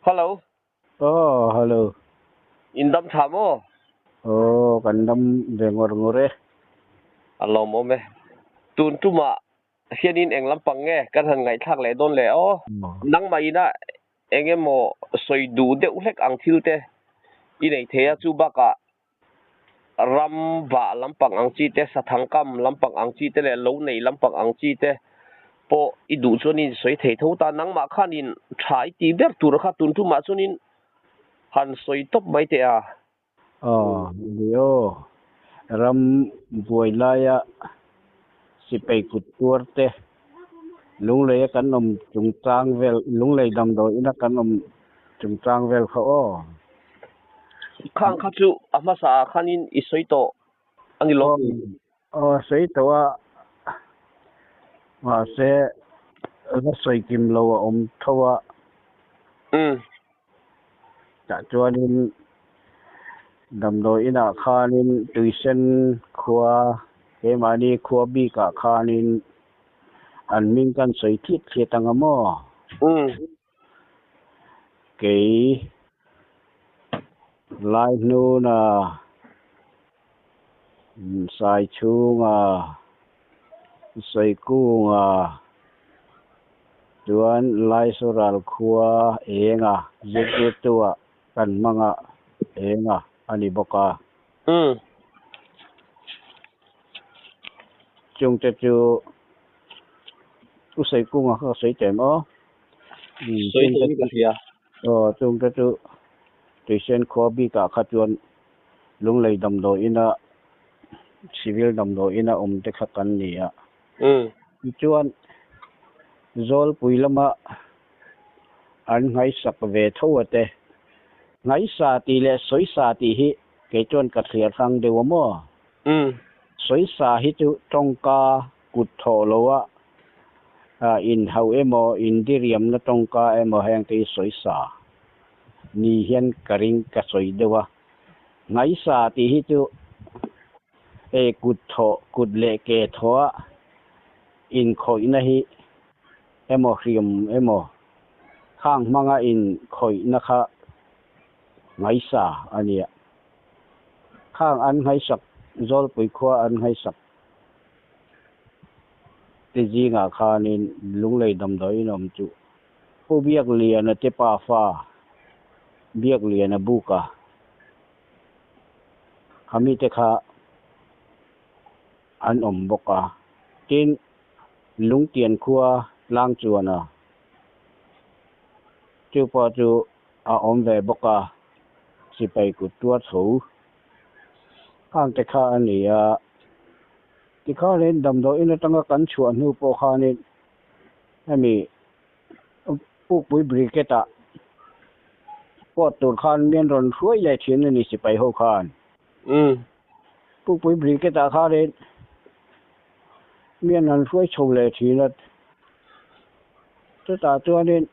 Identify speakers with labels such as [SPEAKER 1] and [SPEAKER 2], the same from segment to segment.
[SPEAKER 1] Hello.
[SPEAKER 2] Aw, hello.
[SPEAKER 1] In dam tha maw?
[SPEAKER 2] Aw, kan dam ve ngawr ngawr e.
[SPEAKER 1] A lawmawm e. Tun tumah hianin eng lampang nge kan han ngaihthlak leh dawn le aw? Nangmah ina eng emaw sawi duh deuh hlek ang thil te i nei thei a, chu bakah ram vah lampang ang chi te, sathang kam lampang ang chi te leh lo nei lampang ang chi te pawh i duh chuanin sawi thei tho ta. Nangmah khanin tha i tih ber tur kha tun tumah chuanin han sawi tawp mai teh a.
[SPEAKER 2] Aw, ni aw. Ram buai laia sipai kut tuar te, Lungleia kan awm chungchang vel, Lunglei damdawiina kan awm chungchang vel kha aw.
[SPEAKER 1] Khang kha chu a hmasa ah khanin i sawi tawh a ni lo.
[SPEAKER 2] Aw, sawi tawh a, mahse la sawi kim lo a awm tho a. Tah chuanin damdawi inah khanin Tuisen khua, keimahni khua bikah khanin an hming kan sawi thliat thliat ang a maw? Kei Laihnuna, Saichhunga, Sawikunga chuan Laisoral khua enga zirtirtua kan hmanga enga a ni bawk a. Chungte chu U Sawikunga kha ka sawi teh maw?
[SPEAKER 1] Sawi tawh in ka hria.
[SPEAKER 2] Aw, chungte chu Tuisen khua bikah kha chuan Lunglei damdawiina Civil damdawiina awm te kha kan ni a. Tichuan Zawlpui lama an ngaisak ve tho a te. Ngaisa tih leh sawisa tih hi kei chuan ka thliar hrang deuh a maw? Sawisa hi chu tawngka kut thawh lo a, inhauh emaw, indiriamna tawngka emaw heng te hi sawisa ni hian ka ring ka sawi deuh a. Ngaisa tih hi chu e kut thawh, kut leh ke thawh a inkhawihna hi emaw hriam emaw khang hmanga inkhawihna kha ngaisa a nia. Khang an nghaisak Zawlpui khua an nghaisak te zingah khanin Lunglei damdawiin awm chu Pu Biakliana te pafa Biakliana buka khami te kha an awm bawk a. Tin, Lungtian khua tlang chuan a chu pawh chu a awm ve bawk a, sipai kut tuar tho khang te kha a ni a. Tikhanin damdawiin atanga kan chhuah hnu pawh khanin hemi Pukpui Brigade ah court tur khan mian rawn hruai leh thin a ni sipai ho khan. Pukpui Brigade ah khanin mian an hruai chho leh thin a, chutah chuanin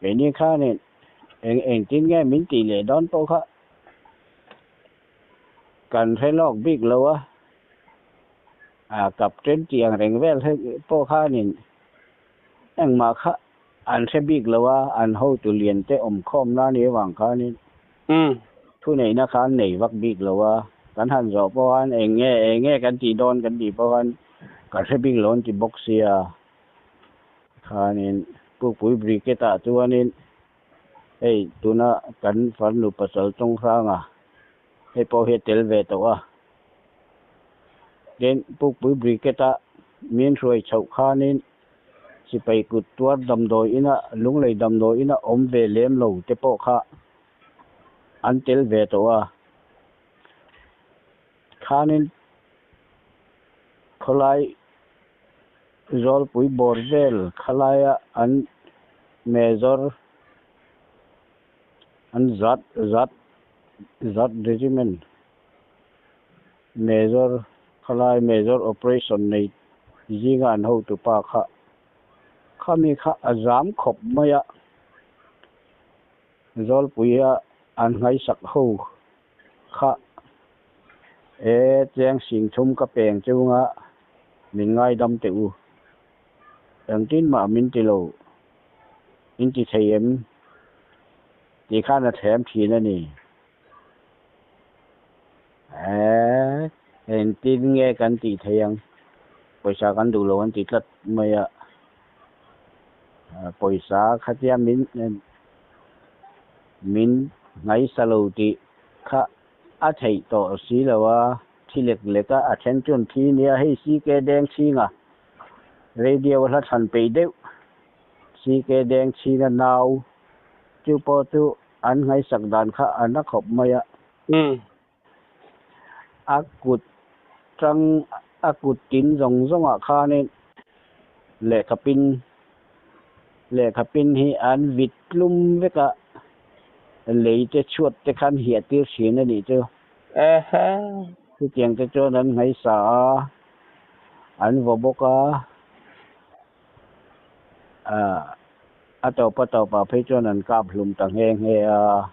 [SPEAKER 2] keini khanin eng engtin nge min tih leh dawn pawh kha kan hre lawk bik lo a. A captain tih ang reng vel pawh khanin engmah kha an hre bik lo a, an hotu lian te awm khawm na ni avang khanin thuneihna kha an nei vak bik lo a, kan han zawh pawh khan eng nge eng nge kan tih dawn kan tih pawh khan kan hre bik lo an ti bawk sia khanin Pukpui Brigade ah chuanin hei tuna kan farnu pasal Chawnghranga hei pawh hi a tel ve tawh a. Tin, Pukpui Brigade-a min hruai chhoh khanin sipai kut tuar damdawi ina, Lunglei damdawi ina awm ve lem lo te pawh kha an tel ve tawh a. Khanin khawlai Zawlpui bawr vel khalaia an Major an zat zat zat Regiment Major khalai Major operation nei zinga an hotu pa kha khami kha a zam khawp mai a, Zawlpuia an nghaisak ho kha e cheng sing thum ka peng chunga min ngaidam teh u, engtin mah min ti lo, in ti thei em? Ti khan a thlem thin a ni. Eeh, engtin nge kan tih theih ang? Pawisa kan duh lo an ti tlat mai a. Pawisa khatia min min ngaisa lo tih kha a theih tawh si lo a, thi lek lek a, a then chuan thi nia hei CK deng chhing a, radio a hla thlan peih deuh CK deng chhing a nau chu pawh chu an ngaihsak dan kha a na khawp mai a. A kut tang a kut tin zawng zawngah khanin lehkha pin lehkha pin hi an vit tlum vek a, lei te chhuat te khan hiah tir thin a nih chu. Chutiang te chuan an ngaihsa a, an vaw bawk a. A tawp a tawpah phei chuan an kap hlum ta nghe nghe a.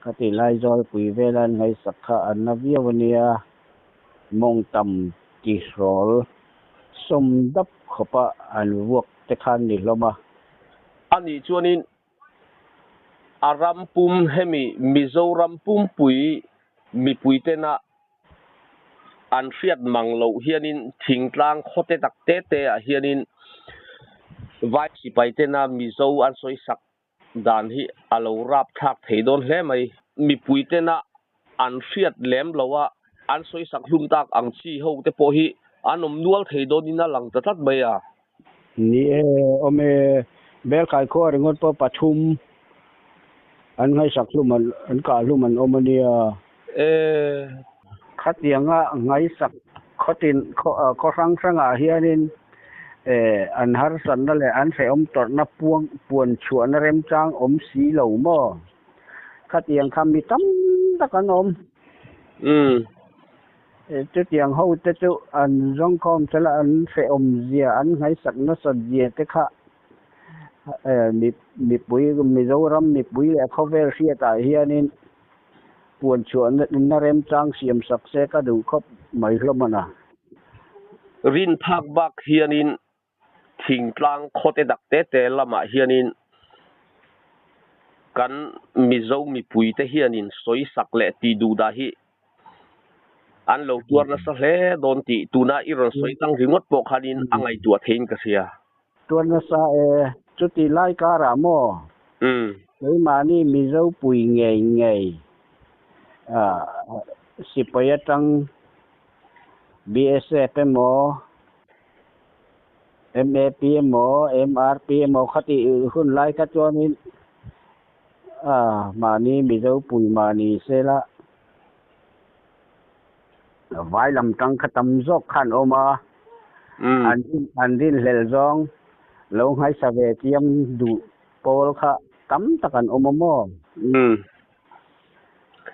[SPEAKER 2] Khati lai zawlpui vela an ngaihsak kha an na viau a nia, mawngtam tihrawl sawm dap khawpa an vuak te khan ni hlawm a.
[SPEAKER 1] Anih chuanin a ram pum hemi Mizoram pumpui mipuitena An hriat mang loh hianin thingtlang khawte tak te te ah hianin vai sipai tena Mizo an sawi sak dan hi a lo rap thlak thei dawn hle mai. Mipui tena an hriat lem lo a, an sawi sak hlum tak ang chi ho te pawh hi an awm nual thei dawnin a lang ta tlat mai a.
[SPEAKER 2] Ni e, awm e, Belkhai khua ringawt pawh pathum an ngaihsak hlum an kah hlum an awm a nia.
[SPEAKER 1] E.
[SPEAKER 2] Khatianga ngaihsak khawtin khaw hrang hrangah hianin an harsatna leh an hrehawm tawrhna puang puan chhuahna remchang awm si lo maw? Khatiang kha mi tam tak an awm.
[SPEAKER 1] Umm.
[SPEAKER 2] Chutiang ho te chu an zawngkhawm sela an hrehawm zia, an ngaihsak nasat zia te kha mipui, Mizoram mipui leh khawvel hriatah hianin puan chhuahna remchang siam sak se ka duh khawp mai hlawm a na.
[SPEAKER 1] Rin phak bak hianin Thingtlang khawte dak te te lamah hianin kan Mizo mipuite hianin sawisak leh tih duh dah hi an lo tuar nasa hle dawn tih tuna i rawn sawi tang ringawt pawh khanin a ngaihtuah theiin ka hria.
[SPEAKER 2] Tuar nasa e, chuti lai karah maw? Keimahni Mizo pui ngei ngei sipai atang BSF emaw, MAP emaw, MRP emaw khati hun lai kha chuanin mahni Mizo pui mahni sela vai lam tang kha tam zawk khan awm a, an rinhlelh zawng lo nghaisa ve chiam duh pawl kha tam tak an awm a maw?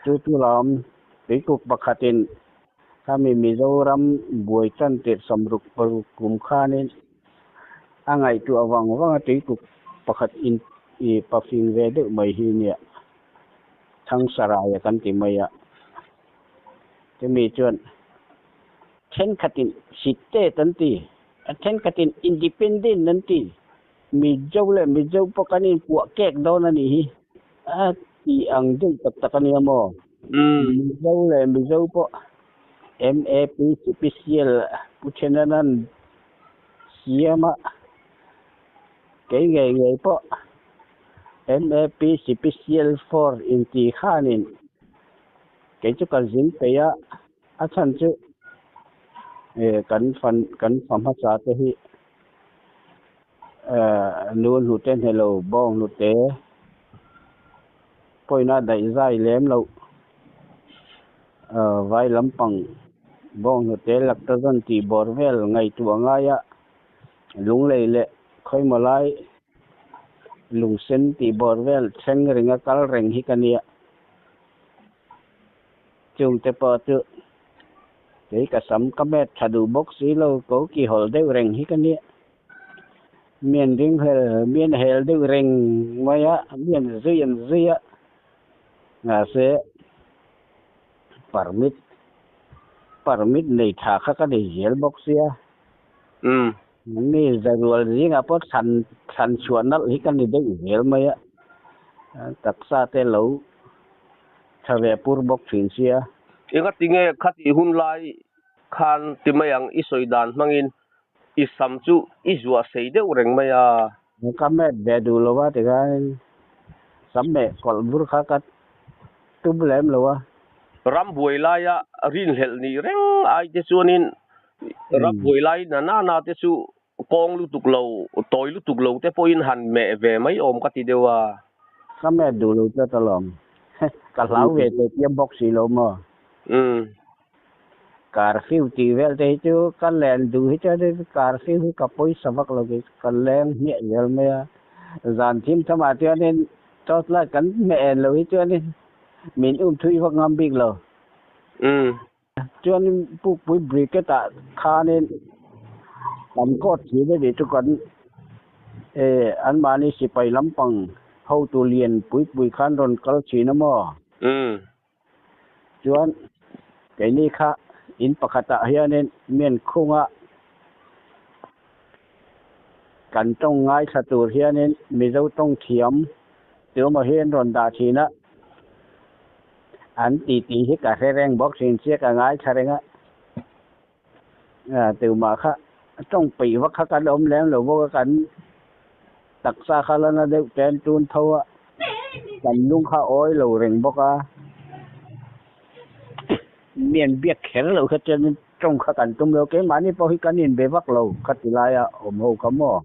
[SPEAKER 2] Chu chu lam tuikuk pakhatin Khami Mizoram buai tan tirh sawmruk paruk kum khanin a ngaihtuah vang vang a tuikuk pakhat in i pafing ve deuh mai hi nia Thangsarai a kan ti mai a. Chumi chuan thenkhatin state an ti, thenkhatin independent an ti, Mizo leh Mizo pawh kan inpuah kek dawn a nih hi a tih ang deuh tak tak a nia maw? Mizo leh Mizo pawh MAP Special Pu Thenanan siam a, kei ngei ngei pawh MAP Special Force inti khanin kei chu ka zin peih a, a chhan chu kan fan kan fa hmasa te hi Nu hnute hne lo, bawng hnute pawina daih zai lem loh vai lampang bawng hnute lakta zawn tih bawr vel ngaihtuah ngai a, lunglei leh khawimaw lai lungsen tih bawr vel thleng ringa kal reng hi ka nia. Chungte pawh chu kei ka sam ka met tha duh bawk si lo, ko ki hawlh deuh reng hi ka nia. Mian ring hel, mian hel deuh reng mai a, mian zui an zui a, mahse permit, permit nei tha kha ka nei zel bawk sia. Mi zarual zingah pawh thlan, thlan chhuah nalh hi ka ni deuh zel mai a. Taksa te lo tha ve pur bawk thin sia.
[SPEAKER 1] Engatinge khati hun lai khan ti mai ang i sawi dan hmangin i sam chu i zuah sei deuh reng mai a.
[SPEAKER 2] Ka met ve duh lo a tikhain sam meh kawlh bur kha ka tum lem lo a.
[SPEAKER 1] Ram buai laia rinhlelh nih reng ai te chuanin ram buai lai na na na te chu kawng lutuk lo, tawi lutuk lo te pawhin han meh ve mai awm ka ti deuh a.
[SPEAKER 2] Ka met duh lo tlat alawm. Ka hlau ve teh chiam bawk si lo maw?
[SPEAKER 1] Umm.
[SPEAKER 2] Curfew tih vel te hi chu ka len duh hi chuan curfew hi ka pawisa vak lo kei chu ka leng hmiah zel mai a. Zan thim thamah chuanin torchlight kan hmeh en lo hi chuanin min um thui vak ngam bik lo.
[SPEAKER 1] Umm.
[SPEAKER 2] Chuanin Pukpui Brigade ah khanin kan court thin a nih chu kan eh anmahni sipai lampang hotu lian pui pui khan rawn kal thin a maw?
[SPEAKER 1] Umm.
[SPEAKER 2] Chuan keini kha in pakhatah hianin mian khunga kan tawng ngaithla tur hianin Mizo tawng thiam tuemaw hi an rawn dah thin a, an titi hi ka hre reng bawk thin sia ka ngaithla reng a. Tumah kha tawng peih vak kha kan awm lem lo bawk a, kan taksa kha la na deuh ten tun tho a, kan lung kha awi lo reng bawk a, mian biak kher loh kha chuan tawng kha kan tum lo, keimahni pawh hi kan inbe vak lo kha ti laia awm ho kha maw.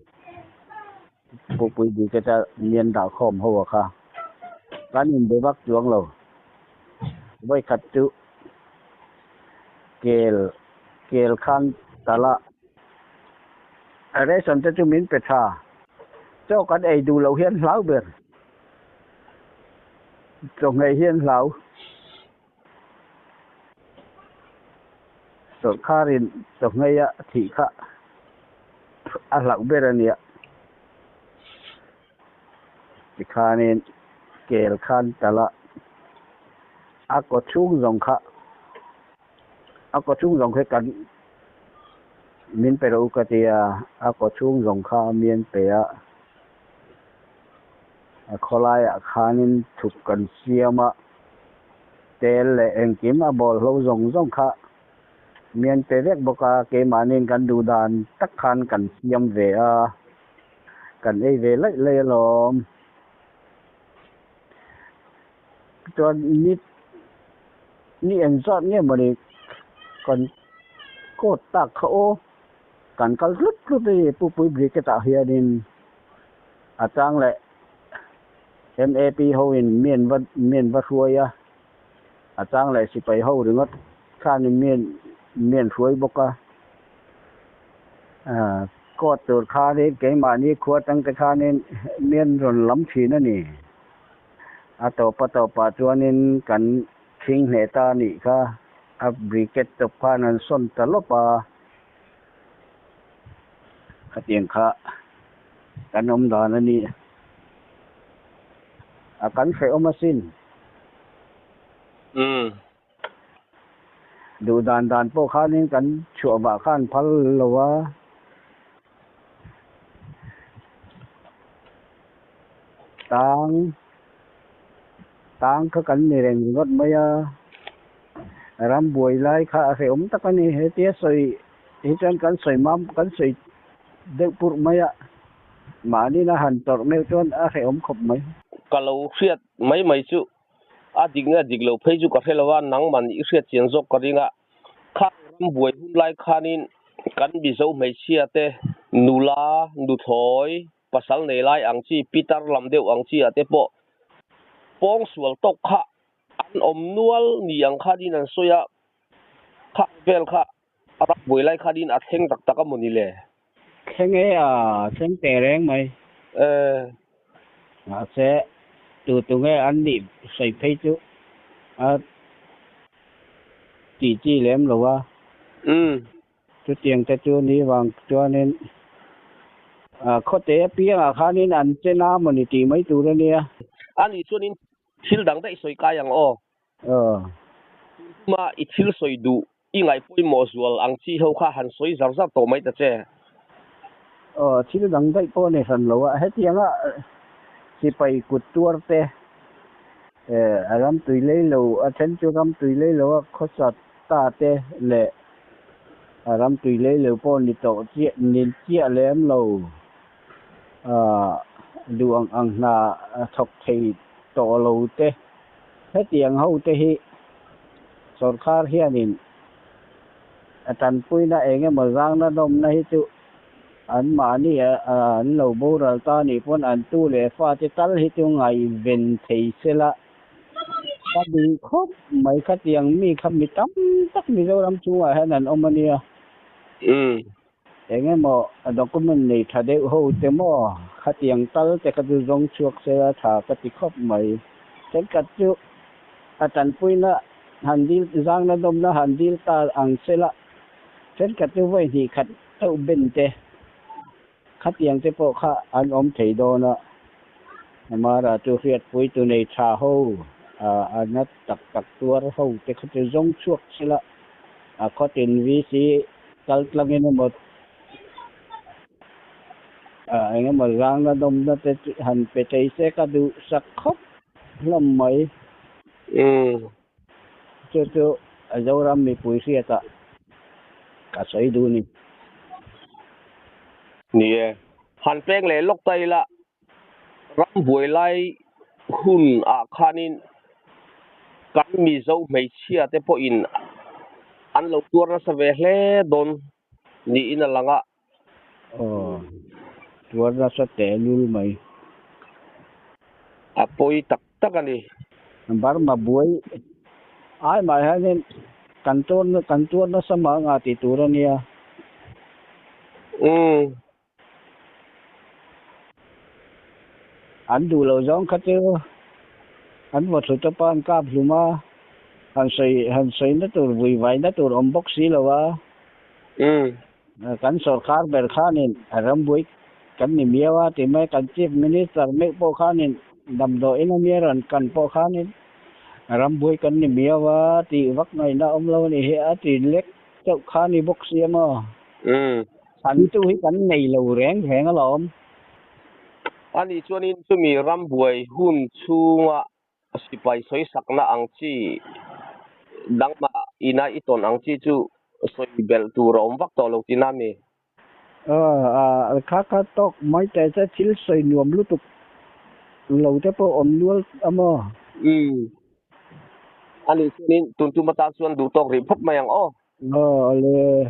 [SPEAKER 2] Pukpui biketa mian dah khawm ho a kha kan inbe vak chuang lo. Vawikhat chu kel kel khan tala ration te chu min pe tha. Chaw kan ei duh loh hian hlau ber. Chawhmeh hian hlau. Sawrkharin chawhmeh a thih kha a hlauh ber a nia. Tikhanin kel khan tala a kaw chhung zawng kha a kaw chhung zawng kha kan min pe rawh u ka ti a, a kaw chhung zawng kha mian pe a, a khawlaiah khanin thup kan siam a. Tel leh engkim a bawlhlo zawng zawng kha mian pe vek bawk a, keimahniin kan duh dan tak khan kan siam ve a, kan ei ve laih laih alawm. Chuan ni ni engzat nge mawni kan coat tak kha aw, kan kal tlut tlut a ni Pupui Brigade ah hianin a chang leh. MAP ho in mian va mian va hruai a, a chang leh sipai ho ringawt khanin mian mian hruai bawk a. Aaa court tur khanin keimahni khua atang te khanin mian rawn lam thin a ni. A tawp a tawpah chuanin kan thing hneh ta a nih kha, a brigade tawp khan an sawn ta lawp a. Khatiang kha kan awm dan a ni. A kan hrehawm asin.
[SPEAKER 1] Umm.
[SPEAKER 2] Duh dan dan pawh khanin kan chhuah vah khan phal lo a. Tang tang kha kan ni reng ringawt mai a. Ram buai lai kha a hrehawm tak a ni. Hetia sawi hi chuan kan sawi mam kan sawi deuh purh mai a. Mahni na han tawrh meuh chuan a hrehawm khawp mai.
[SPEAKER 1] Ka lo hriat mai mai chu a dik nge dik lo phei chu ka hre lo a, nangman i hriat chian zawk ka ring a. Khang ram buai hun lai khanin kan Mizo hmeichhia te nula, nuthlawi, pasal nei lai ang chi, pitar lam deuh ang chi ah te pawh pawngsual tawk kha an awm nual ni ang khanin an sawi a, khang vel kha A ram buai lai khanin a thleng tak tak a maw ni le?
[SPEAKER 2] Thleng e a, thleng teh reng mai.
[SPEAKER 1] Eh.
[SPEAKER 2] Mahse, tu tu nge an nih sawi phei chu a tih chi lem lo a.
[SPEAKER 1] Umm.
[SPEAKER 2] Chutiang te chu ni vang chuanin khawte apiangah khanin an chen a maw ni tih mai tur a nia.
[SPEAKER 1] A nih chuanin thil dang daih sawi kai ang aw.
[SPEAKER 2] Aw.
[SPEAKER 1] Tun hma i thil sawi duh i ngaih pawimawh zual ang chi ho kha han sawi zar zar tawh mai ta che.
[SPEAKER 2] Aw, thil dang daih pawh a ni hran lo a, hetianga Sipai kut tuar te ram tui lei lo a then chu ram tui lei lo a khawsa ta te leh ram tui lei lo pawh ni tawh chiah ni chiah lem lo duh ang ang hna thawk thei tawh lo te hetiang ho te hi sorkar hianin a tanpuina eng emaw zangna nawmna hi chu an mahni an lo boral ta anih pawn an tu leh fate tal hi chu ngaihven thei sela ka duh khawp mai khatiang mi kha mi tam tak Mizoram chungah hian an awm a nia. Eng emaw document nei tha deuh ho te maw khatiang tal te kha chu zawng chhuak sela tha ka ti khawp mai. Thenkhat chu a tanpuina han dil zangna dawmna han dil ta ang sela thenkhat chu vawi hnih khat chauh ben te khatiang te pawh kha an awm thei dawn a. Amara chu hriatpui tu nei tha ho a na tak tak tuar ho te kha chu zawng chhuak sela a khawtin VC kal tlangin emaw eng emaw zangna dawmna te han pe thei se ka duh sak khawp hlawm mai. Chu chu Zoram mipui hriatah ka sawi duh ni.
[SPEAKER 1] Ni e. Han peng leh lawk ta ila ram buai lai hun ah khanin kan Mizo hmeichhia te pawhin an lo tuar nasa ve hle dawn niin a lang a.
[SPEAKER 2] Aw, tuar nasa tehlul mai.
[SPEAKER 1] A pawi tak tak a ni.
[SPEAKER 2] Burma buai ai mah hianin kan tuar kan tuar nasa mah anga tih tur a nia.
[SPEAKER 1] Umm.
[SPEAKER 2] An duh loh zawng kha chu an vaw thlu tawp a, an kap hlum a, han sawi han sawi na tur vui vai na tur awm bawk si lo a. Kan sorkar ber khanin rambuai kan ni miau a ti mai, kan Chief Minister meuh pawh khanin damdawiin a nia rawn kan pawh khanin rambuai kan ni miau a tih vak ngaihna awm lo a nih hi a ti lek chauh kha a ni bawk si a maw? An tu hi kan nei lo reng reng alawm.
[SPEAKER 1] Ani chuanin chumi rambuai hun chhunga sipai sawisakna ang chi dangmah ina i tawn ang chi chu sawi belh tur a awm vak tawh lo tina mi?
[SPEAKER 2] Aw, kha kha tawk mai teh che thil sawi nuam lutuk lo te pawh awm nual a maw?
[SPEAKER 1] Umm. Ani chuanin tun tum atan chuan duh tawk rih phawt mai ang aw.
[SPEAKER 2] Aw, awle.